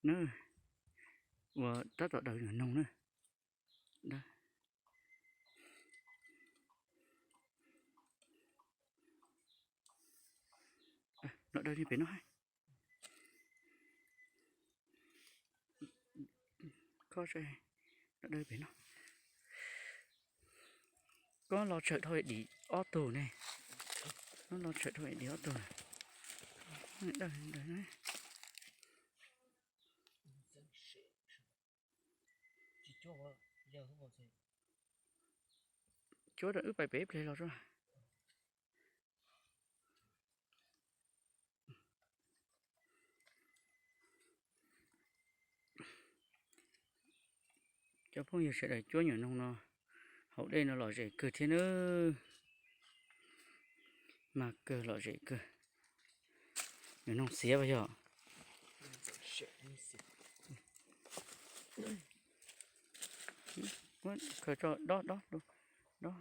na, uas tab tom daws nyuam noog na. Los daws pem no. Koj, los daws pem no. Koj los tshawm dhau dim ob tug ne. Koj los tshawm dhau dim ob tug. Cuab rau wb pais pem ib pliag los tso. Cov phooj ywg sawv daws, cuab nyuam noog no hauv dej no lom zem kawg thiab nawb. Mag kawg lom zem kawg. Nyuam noog xiav as yog. Khaws tso dob dob dob.